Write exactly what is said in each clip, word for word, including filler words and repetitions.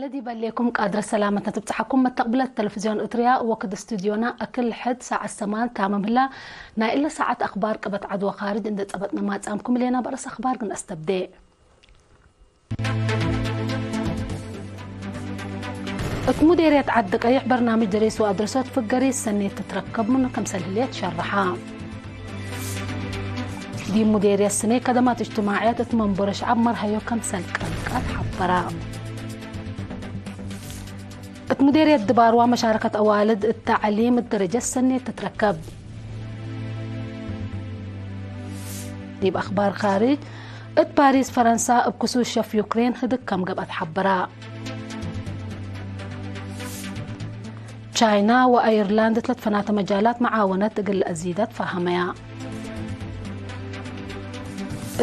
ለዲበሌኩም ቃድረ ሰላመት ነትብጽሐኩም። መተቅብለት ተለፍዝዮን እትርያ ወክድ ስቱድዮና እክል ሕድ ሳዐት ሰማን ታምም ህላ። ናይ እለ ሳዐት አክባር ቅበት ዐድ ወካርጅ እንዴ ጸበጥነ ማጽአምኩም እሌና። በርአስ አክባር ግን አስተብዴ። እት ሙዴርየት ዐዲ ቀይሕ በርናምጅ ደሪስ ወአድረሶት ፍገሪት ሰኔት ትትረከብ ምኑ ከምሰል ህሌት ሸርሐ። ዲብ ሙዴርየት ስኔ ከደማት እጅትማዕየት እት መንበሮ ሸዐብ መርሀዮ ከምሰል ቀልቀት ሐበራ። እት ሙዴርየት ድባርዋ መሻረከት አዋልድ እት ተዕሊም እት ደረጀት ሰኔት ትትረከብ። ዲብ አክባር ካርጅ፣ እት ፓሪስ ፈረንሳ እብ ክሱስ ሸፍ ዩክሬን ህድግ ከም ገብአት ሐበራ። ቻይና ወአይርላንድ እት ለትፈናተ መጃላት መዓወነት እግል ለአዚደ ትፋሀመያ።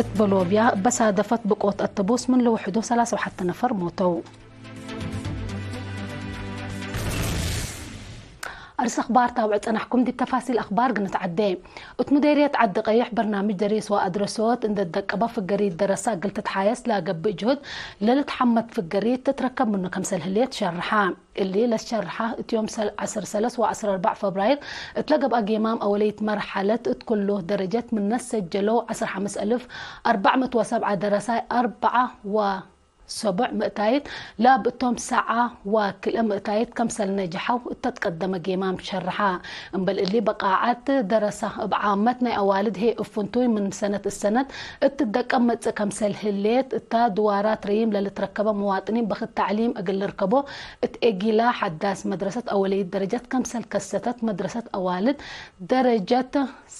እት ቦሎብያ እበ ሳደፈት ብቆት አተቡስ ምን ለውሕዱ ሰላሳ ወሐተ ነፈር ሞተው። አርስ አክባር ታብዕ ጸናሕኩም። ዲብ ተፋሲል አክባር ግንትዐዴ። እት ሙዴርየት ዐዲ ቀይሕ በርናምጅ ደሪስ ወአድረሶት እንዴ ደቀበ ፍገሪት ደረሳ እግል ትትሓየስ ለገብእ ጅሁድ ለልትሐመድ ፍገሪት ትትረከብ ምኑ ከምሰል ህሌት ሸርሐ። እሊ ለትሸርሐ እት ዮም ሰል-፣ ዐስር ሰለስ ወዐስር አርበዕ ፈብራይር እት ለገብአ ጌማም አወለይት መርሐለት እት ኩሉ ደረጀት ምነ ሰጀለው ዐስር ሐምስ አልፍ አርበዕ ምእት ወሰብዓ ደረሳይ አርበዓ ወ ሰቡዕ ምእታይት ለአብ እቶም ሰዓ ወክልኤ ምእታይት ከምሰል ነጅሐው እተ ትቀደመ ጌማም ሸርሐ። እምበል እሊ በቃዐት ደረሳ እብ ዓመት ናይ አዋልድ ህዬ እብ ፍንቱይ ምን ሰነት እሰነት እት ትደቀም መጽእ ከምሰል ህሌት እታ ድዋራት ረዪም ለልትረከበ መዋጥኒን በክት ተዕሊም እግል ልርከቦ እት ኤጊላ ሐዳስ መድረሰት አወለይት ደረጀት ከምሰል ከሰተት መድረሰት አዋልድ ደረጀት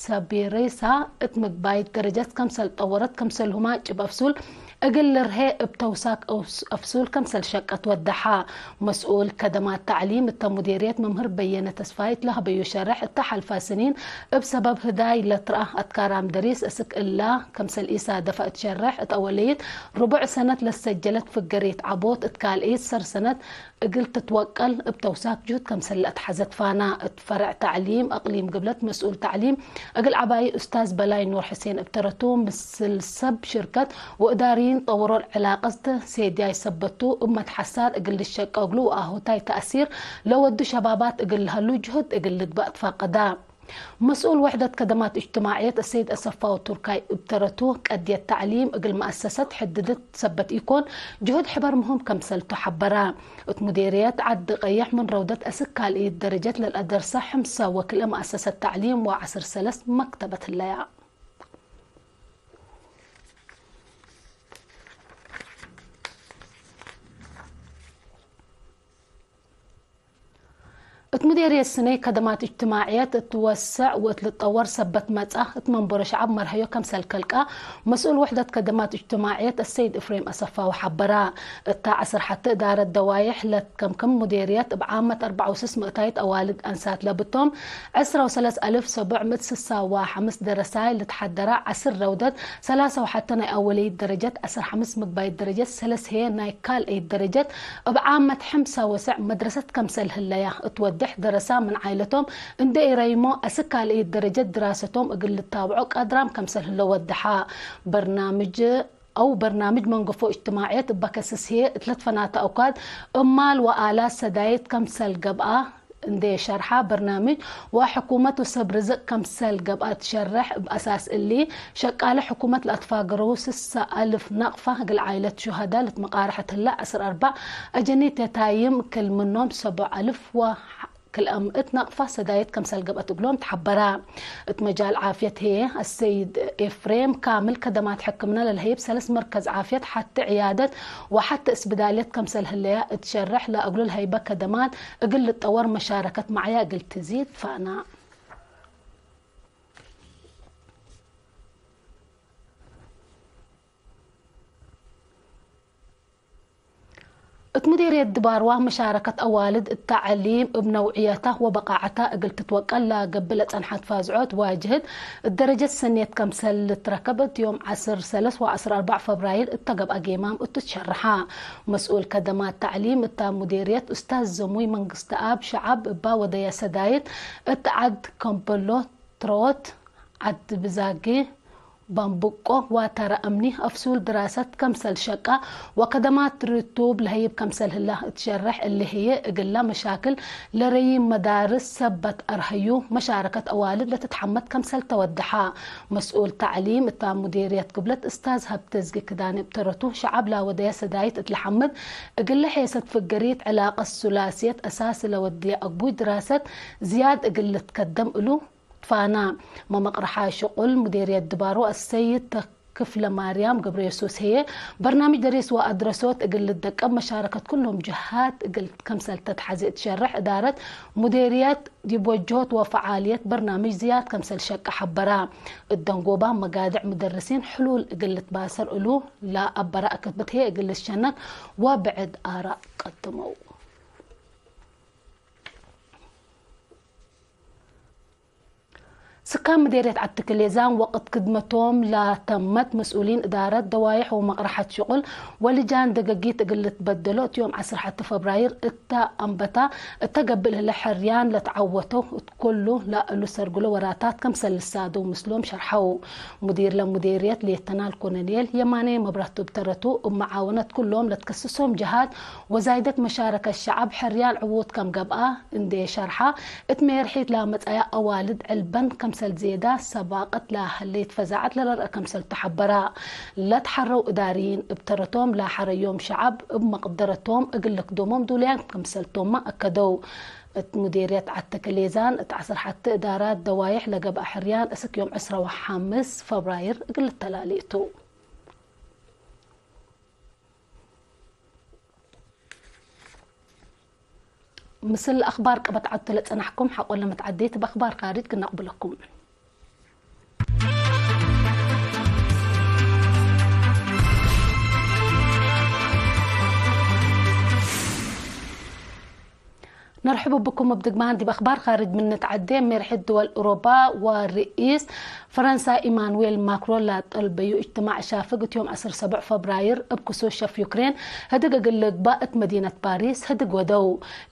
ሰቢሬሳ እት ምግባይት ደረጀት ከምሰል ጠወረት፣ ከምሰልሁማ ጭብ አፍሱል እግል ልርሄ እብ ተውሳክ አውስ-፣ አፍሱል ከምሰል ሸቀት ወደሐ። መስኡል ከደማት ተዕሊም እተ ሙዴርየት መምህር በየነ ተስፋይ እት ለሀበዩ ሸርሕ፣ እተ ሐልፋ ስኒን እብ ሰበብ ህዳይ ለትረአ አትካራም ደሪስ እስክ እላ ከምሰል ኢሳደፈ እት ሸርሕ፣ እት አወለይት ርቡዕ ሰነት ለሰጀለት ፍገሪት ዐቦት እት ካልኢት ሰር ሰነት እግል ትትወቀል እብ ተውሳክ ጅሁድ ከምሰል ለአትሐዘት ፋና። እት ፈርዕ ተዕሊም አቅሊም ግብለት መስኡል ተዕሊም እግል ዐባዪ ኡስታዝ በላይ ኑር ሕሴን እብ ተረቱ፣ ምስል ሰብ ሽርከት ወእዳርይን ጠወሮል ዕላቀት ሴድያይ ሰበት ቱ፣ እብ መትሐሳር እግል ልሸቀ እግሉ ወአሆታይ ተእሲር ለወዱ ሸባባት እግል ለሀሉ ጅሁድ እግል ልግበእ ትፋቀዳ። መስኡል ወሕደት ከደማት እጅትማዕየት አሰይድ አሰፋው ቱርካይ እብ ተረቱ፣ ቀድየት ተዕሊም እግል መአሰሰት ሕድድት ሰበት ኢኮን፣ ጅሁድ ሕበር ምህም ከምሰልቱ ሐበረ። እት ሙዴርየት ዐዲ ቀየሕ ምን ረውደት አስክ ካልእይት ደረጀት ለልአደርሰ ሕምሰ ወክልኤ መአሰሰት ተዕሊም ወዐስር ሰለስ መክተበት ህለያ። እት ሙዴርየት ስነይ ከደማት እጅትማዕየት እት ወሰዕ ወእት ልጠወር ሰበት መጽአ፣ እት መንበሮ ሸዐብ መርሀዮ ከምሰል ከልቀ፣ መስኡል ውሕደት ከደማት እጅትማዕየት አሰይድ እፍሬም አሰፋው ሐበረ። እታ ዐስር ሐቲ እዳረት ደዋይሕ ለትከምክም ሙዴርየት፣ እብ ዓመት አርበዕ ወስስ ምእታይት አዋልድ አንሳት ለብቶም፣ ዕስራ ወሰለስ አልፍ ሰቡዕ ምእት ስሳ ወሐምስ ደረሳይ ልትሐደራ፣ ዐስር ረውደት፣ ሰላሳ ወሐተ ናይ አወለይት ደረጀት፣ ዐስር ሐምስ ምግባይት ደረጀት፣ ሰለስ ህዬ ናይ ካልአይት ደረጀት፣ እብ ዓመት ሕምሳ ወሰዕ መድረሰት ከምሰል ህለያ እት ወድሕ፣ ደረሳ ምን ዓይለቶም እንዴ ኢረይሞ፣ አስክ ካልእይት ደረጀት ድራሰቶም እግል ልታብዖ ቀድራም ከምሰል ህለ ወደሐ። በርናምጅ አው በርናምጅ መንገፎ እጅትማዕየት እበ ከስስ ህዬ እት ለትፈናተ አውካድ እማል ወአላት ሰዳይት ከምሰል ገብአ እንዴ ሸርሐ፣ በርናምጅ ወሕኩመት ወሰብ ርዝቅ ከምሰል ገብአ ትሸርሕ። እብ አሳስ እሊ፣ ሸቃለ ሕኩመት ለአትፋገረው ስሳ አልፍ ናቅፋ እግል ዓይለት ሹሀዳ ልትመቃረሐት ህለ፣ ዐስር አርበዕ አጀኒት የታይም ክል ምኖም ሰቡዕ አልፍ ወክልኤ ምእት ናቅፋ ሰዳይት ከምሰል ገብአት እግሎም ተሐበረ። እት መጃል ዓፍየት ህዬ፣ አሰይድ ኤፍሬም ካምል ከደማት ሕክምነ ለልሀይብ ሰለስ መርከዝ ዓፍየት፣ ሐቲ ዕያደት ወሐቲ እስብዳልየት ከምሰል ህለያ እት ሸርሕ፣ ለእግሉ ለሀይበ ከደማት እግል ልጠወር መሻረከት መዕያ እግል ትዚድ ፋና። እት ሙዴርየት ድባርዋ፣ መሻረከት አዋልድ እት ተዕሊም እብ ነውዕየታ ወበቃዐታ እግል ትትወቀል ለገብእ ለጸንሐት ፋዝዖት ዋጅህት፣ እት ደረጀት ሰኔት ከምሰል ልትረከብ፣ እት ዮም ዐስር ሰለስ ወዐስር አርበዕ ፈብራይር እተ ገብአ ጌማም እቱ ትሸርሐ። መስኡል ከደማት ተዕሊም እታ ሙዴርየት፣ ኡስታዝ ዘሙይ መንግስተአብ ሸዐብ፣ እባ ወደየ ሰዳይት እት ዐድ ከምበሎ፣ ትሮት፣ ዐድ ብዛጌ፣ በንብቆ ዋተረ እምኒ አፍሱል ድራሰት ከምሰል ሸቃ ወከደማት ርቱብ ለህይብ ከምሰል ህላ እት ሸርሕ፣ እሊ ህዬ እግለ መሻክል ለረይም መዳርስ ሰበት አርሀዩ መሻረከት አዋልድ ለትትሐመድ ከምሰል ተወደሐ። መስኡል ተዕሊም እታ ሙዴርየት ግብለት እስታዝ ሀብተዝጊ ክዳኔ እብ ተረቱ፣ ሸዐብ ላወደየ ሰዳይት እት ለሐምድ፣ እግለ ሔሰት ፍገሪት ዕላቀት ሱላስየት አሳሲ ለወድየ አግቡይ ድራሰት ዝያድ እግል ልትከደም እሉ ትፋና። መመቅርሓ ሽቁል ሙዴርየት ድባሮ አሰይድ ክፍለማርያም ገብረየሱስ ህዬ፣ በርናምጅ ደሪስ ወአድረሶት እግል ልትደቀብ መሻረከት ኩሎም ጀሃት እግል ከምሰል ተትሐዜ እት ሸርሕ፣ እዳረት ሙዴርየት ዲብ ወጀሆት ወፈዓልየት በርናምጅ ዝያድ ከምሰል ሸቀ ሐበራ። እት ደንጎባ መጋድዕ ሙደርሲን ሕሉል እግል ልትባሰር እሉ ለአበራ አክብት ህዬ እግል ልትሸነክ ወብዕድ አራእ ቀድመው። ስካን ምዴርየት ዐድ ትክሌዛን ወቅት ክድመቶም ላተመት መስኡሊን እዳረት ደዋይሕ ወመቅረሐት ሽቁል ወልጃን ደገጊት እግል ልትበደሎ እት ዮም ዐስር ሐቲ ፈብራይር እተ አንበታ እተ ገብእ ለህለ ሕርያን ለትዐወተው እት ኩሉ ለእሉ ሰርግሎ ወራታት ከምሰል ልሳደው ምስሎም ሸርሐው። ሙዲር ለሙዴርየት ሌተናል ኮሎኔል የማኔ መብራቱ እብ ተረቱ እብ መዓወነት ኩሎም ለትከስሶም ጀሃት ወዛይደት መሻረከት ሸዐብ ሕርያን ዕዉት ከም ገብአ እንዴ ሸርሐ፣ እት ሜርሒት ለመጽአያ አዋልድ ዕልበን ከምሰል ዜዳ ሰባቅት ለሀሌት ፈዛዐት ለለርአ ከምሰል ተሐበራ። ለትሐረው እዳርይን እብ ተረቶም ለሐረዮም ሸዐብ እብ መቅደረቶም እግል ልክደሞም ዱልያን ከምሰልቶምመ አከደው። እት ሙዴርየት ዐድ ተክሌዛን እት ዐስር ሐቲ እዳራት ደዋይሕ ለገብአ ሕርያን እስክ ዮም ዕስራ ወሐምስ ፈብራይር እግል ልተላሌ ቱ። ምስል አክባር ቀበት ዐዱ ለጸናሕኩም ሐቆ ለመትዐዴት እብ አክባር ካርጅ ክነቅብለኩም። ነርሕቡ ብኩም እብ ድግማን ዲብ አክባር ካርጅ ምን ንትዐዴ፣ ሜርሕት ድወል ኡሮባ ወርኢስ ፈረንሳ ኢማኑዌል ማክሮን ላጠልበዩ እጅትማዕ ሻፍግ እት ዮም ዐስር ሰቡዕ ፈብራይር እብ ክሱስ ሸፍ ዩክሬን ህድግ እግል ልግባእ እት መዲነት ፓሪስ ህድግ ወደው።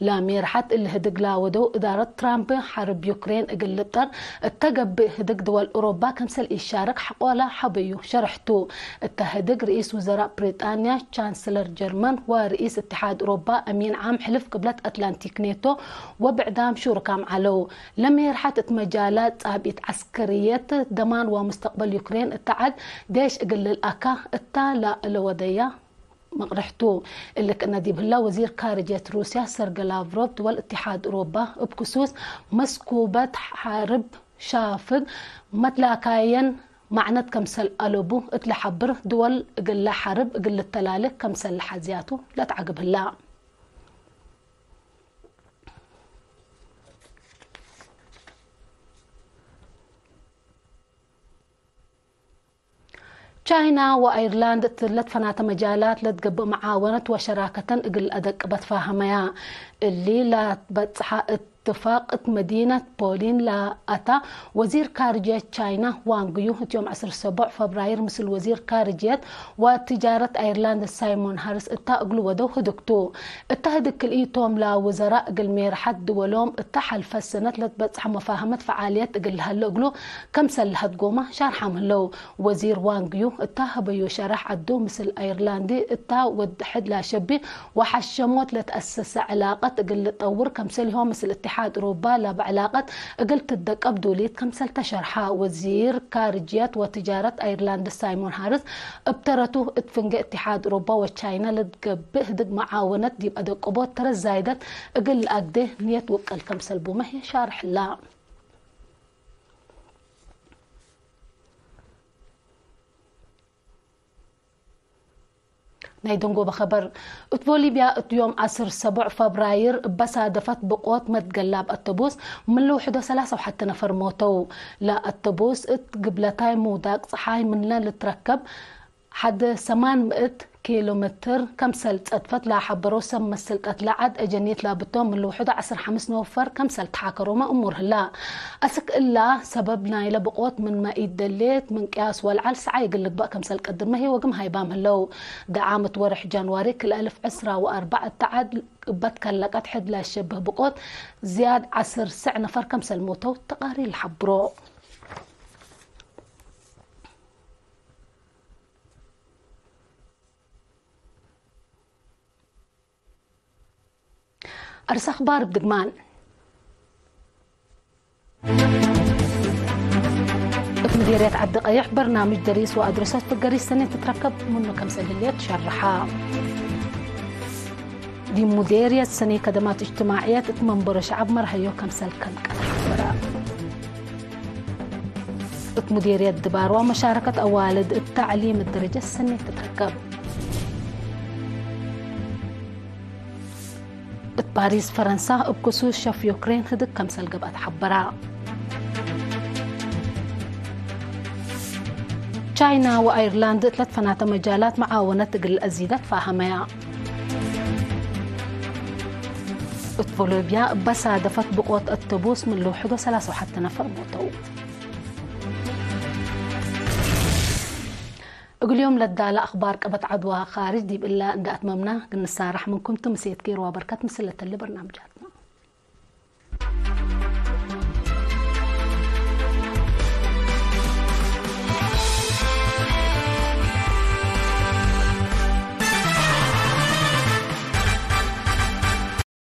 ለሜርሐት እሊ ህድግ ላወደው እዳረት ትራምፕ ሐርብ ዩክሬን እግል ልብጠር እተ ገብእ ህድግ ድወል ኡሮባ ከምሰል ኢሻርክ ሐቆለ ሐበዩ ሸርሕቱ። እተ ህድግ ርኢስ ውዘራእ ብሪጣንያ፣ ቻንስለር ጀርመን ወርኢስ እትሓድ ኡሮባ አሚን ዓም ሕልፍ ቅብለት አትላንቲክ ኔቶ ወብዕዳም ሹርካም ዐለው። ለሜርሐት እት መጃላት ጻብኢት ዐስከርየት፣ ደማን ወሙስተቅበል ዩክሬን እተ ዐድ ዴሽ እግል ልልአካ እታ ለአለወደያ መቅርሕቱ። እሊ ክእነ ዲብ ህላ ወዚር ካርጅየት ሩስያ ሰርገ ላቭሮቭ ድወል እትሓድ ኡሮባ እብ ክሱስ መስኩበት ሐርብ ሻፍግ መትላካየን ማዕነት ከምሰል አለቡ እት ለሐብር፣ ድወል እግለ ሐርብ እግል ልተላሌ ከምሰል ለሐዝያቱ ለትዓግብ ህላ። ቻይና ወአይርላንድ እት ለትፈናተ መጃላት ለትገብእ መዓወነት ወሸራከተን እግል አደቅበት ፋሀመያ። እሊ ለትበጽሐ እትፋቅ እት መዲነት ፖሊን ለአታ ወዚር ካርጅየት ቻይና ዋንግ ዩ እት ዮም ዐስር ሰቡዕ ፈብራይር ምስል ወዚር ካርጅየት ወትጃረት አይርላንድ ሳይሞን ሃርስ እታ እግሉ ወደው ህድግ ቱ። እተ ህድግ ክልኢቶም ለውዘራእ እግል ሜርሐት ድወሎም እተ ሐልፈት ሰነት ለትበጽሐ መፋህመት ፈዓልየት እግል ለሀለ እግሉ ከምሰል ለሀድጎመ ሻርሓም ህለው። ወዚር ዋንግ ዩ እታ ሀበዩ ሸረሕ ዐዱ፣ ምስል አይርላንዲ እታ ወድ ሕድ ለሸቢ ወሐሸሞት ለትአሰሰ ዕላቀት እግል ልጠውር ከምሰልሆም ምስል እትሓድ ኡሮባ ለበ ዕላቀት እግል ትደቀብ ዱሊት ከምሰል ተሸርሐ። ወዚር ካርጅየት ወትጃረት አይርላንድ ሳይሞን ሃርስ እብ ተረቱ እት ፍንጌ እትሓድ ኡሮባ ወቻይና ለትገብእ ህድግ መዓወነት ዲብ አደቀቦት ተረት ዛይደት እግል ለአግዴ ንየት ውቅል ከምሰል ቡመ ሻርሕላ። ናይ ደንጎበ ኸበር። እት ቦሊብያ እት ዮም ዐስር ሰቡዕ ፈብራይር እበ ሳደፈት ብቆት መትገላብ አተቡስ ምን ልውሕዶ ሰላሳ ወሐቲ ነፈር ሞተው። ለአተቡስ እት ግብለታይ ምውዳቅ ጸሓይ ምንለ ልትረከብ ሐድ ሰማን ምእት ኪሎ ሜትር ከምሰል ጸድፈት ለሐበረው ሰብ መስል ቀትለ ዐድ አጀኒት ላብቶም ምን ልውሕዶ ዐስር ሐምስ ነፈር ከምሰል ተሓከሮመ እሙር ህላ። አስክ እላ፣ ሰበብ ናይለ ብቆት ምንመ ኢደሌት፣ ምን ቅያስ ወለዐል ሰዓይ እግል ልግበእ ከምሰል ቀድርመ ህይ ወግም ሃይባም ህለው። ደዓም እት ወርሕ ጃንዋሪ ክልኤ አልፍ ዕስራ ወአርበዕ እተ ዐድ እበ ትከለቀት ሕድ ለሸብህ ብቆት ዝያድ ዐስር ሰዕ ነፈር ከምሰል ሞተው ተቃሪር ለሐብሮ። አርስ አክባር እብ ድግማን። እት ምዴርየት ዐዲ ቀይሕ በርናምጅ ደሪስ ወአድረሶት ፍገሪስ ሰኔት ትትረከብ ምኑ ከምሰል ህሌት ሸርሐ። ዲብ ሙዴርየት ሰኔ ከደማት እጅትማዕየት እት መንበሮ ሸዐብ መርሀዮ ከምሰል ከልቀት ሐበረ። እት ሙዴርየት ድባርዋ መሻረከት አዋልድ እት ተዕሊም ደረጀት ሰኔት ትትረከብ። እት ፓሪስ ፈረንሳ እብ ክሱስ ሸፍ ዩክሬን ህድግ ከምሰል ገብአት ሐበራ። ቻይና ወአይርላንድ እት ለትፈናተ መጃላት መዓወነት እግል ለአዚደ ትፋሀመያ። እት ቦሎብያ እበ ሳደፈት ብቆት አተቡስ ምን ልውሕዶ ሰላሳ ወሐተ ነፈር ሞተው። እግል ዮም ለዳለ አክባር ቀበት ዐድዋ ካርጅ ዲብ እለ እንዴ አትመምና፣ ግንሳራሕ ምንኩም ቱ ምሴት ኬር ወበርከት ምስል ለተሊ በርናምጃት።